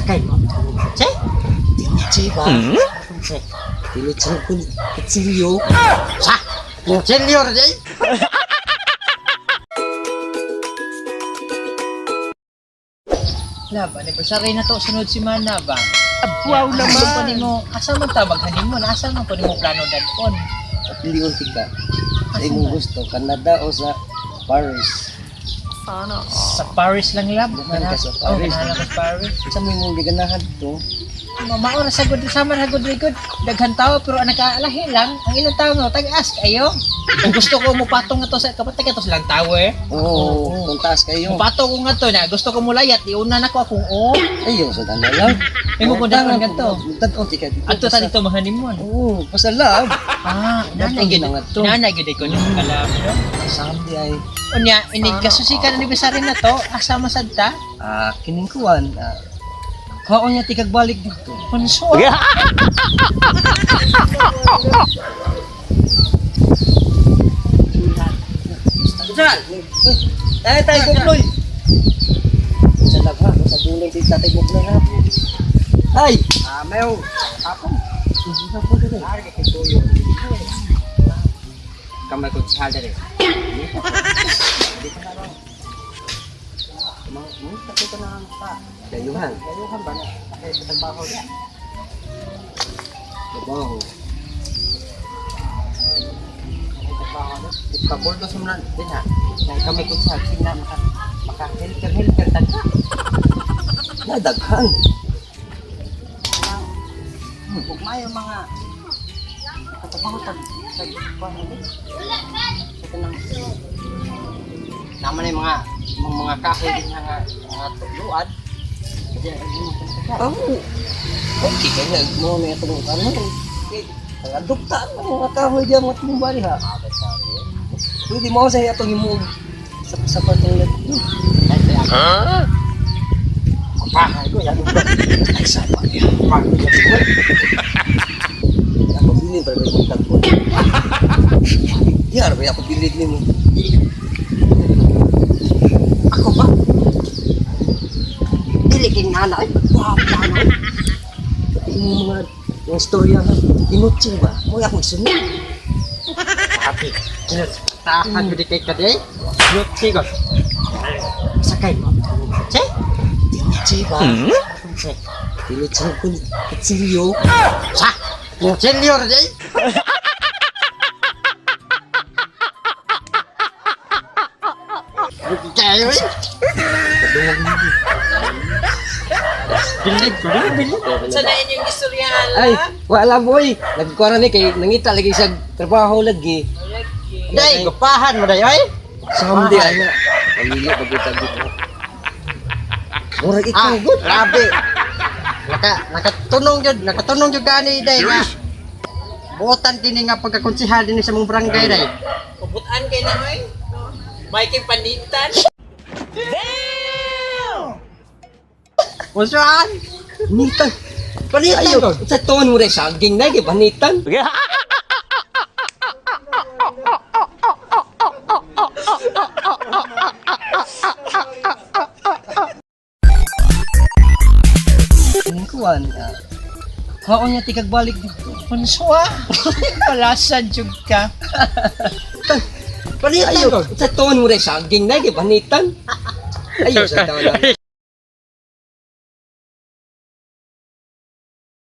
Sakay mo. Che? Che ba? Che. Dili ko kutsilyo. Sa. Kutsilyo ra day. Lab, anniversary na to, sunod si Mana ba? Wow Asa naman! pa nimo, asa man ta maghanimon, asa man pa nimo plano dadon? Pilion tika. Sa imong gusto, Canada o sa Paris. Sa Paris lang, lab. Ganahan ka sa Oh, Paris. ganahan ako sa Paris. Sa may mong giganahan to, Mao ra sa good sama ra good good. Daghan tao pero ang nakaalahi lang, ang ilang tao nga tag-ask ayo. Kung gusto ko mo patong nga to sa kapatay ka to silang tower. oo, kung taas kayo. Mo patong ko nga to na gusto ko mulayat, iuna na ko akong o. Ayaw sa tanan lang. Imo ko daan ganto. Tadon tika dito. Adto ta dito mahanimon. Oo, basta love. Ah, nanay Adto gyud. na nga to. Nanay gyud ko ni kalam. No? Samdi ay Unya, inig kasusi ka na anniversary na to, asa masad ta? Kining kuwan. Kaon niya tikag balik dito. Punso. Jal! Tayo tayo bukloy. Sa lagha, sa dulong si Tatay Bukloy ha. Ay! Mayo. Apon. Ari kay tuyo. Kamay ko sa dere. Dayuhan. Dayuhan ba na? Kay sa trabaho niya. Trabaho. Trabaho na. Ipabuldo sa mga din ha. Kay kami ko sa sing na maka maka helper helper tagka. Nadaghan. Ug mayo mga katrabaho tag tag kuan na sa kanang naman ay mga kahoy din nga nga mga tuluan. Kaya Oh. Okay kaya mo na itong ano. Ang adukta ang mga kahoy diyan mga tumbali ha. Pwede mo sa atong himog sa parteng let. Ha? Pahay ko yan. Ay sapa niya. Ako bili para may kontak ko. Di araw ako bilid nimo. Ako ba? Dili kay nana ay wow nana. Yung mga yung storya ha. Inutsi ba? Mo ako sunod. Happy. Tahan gud kay kaday. Yut ko. Sakay mo. Che? Inutsi ba? Che. Dili ko kutsilyo. Sa. Kutsilyo ra day. Kayo eh. Bilib ko rin, bilib. Sa na inyong istoryahan Ay, wala boy. Nagkuha ni kay nangita lagi sa trabaho lagi. Day, gupahan mo day, oy. Samdi ay na. Pamilya bago dito. Murag ikaw Ah, good. grabe. Nakatunong jud gani day nga. Buotan kini nga pagkakonsehal dinhi sa mong barangay day. Puputan kay na oy. May kay panitan. Unsuan? Nitan. Panitan Ayo, ko. sa tuon mo rin saging na kay panitan. Kuan. Kaon niya tikag balik dito. Punso ah. Palasan jud ka. Panitan Ayo, ko. sa tuon mo rin saging na kay panitan. Ayo sa tuon.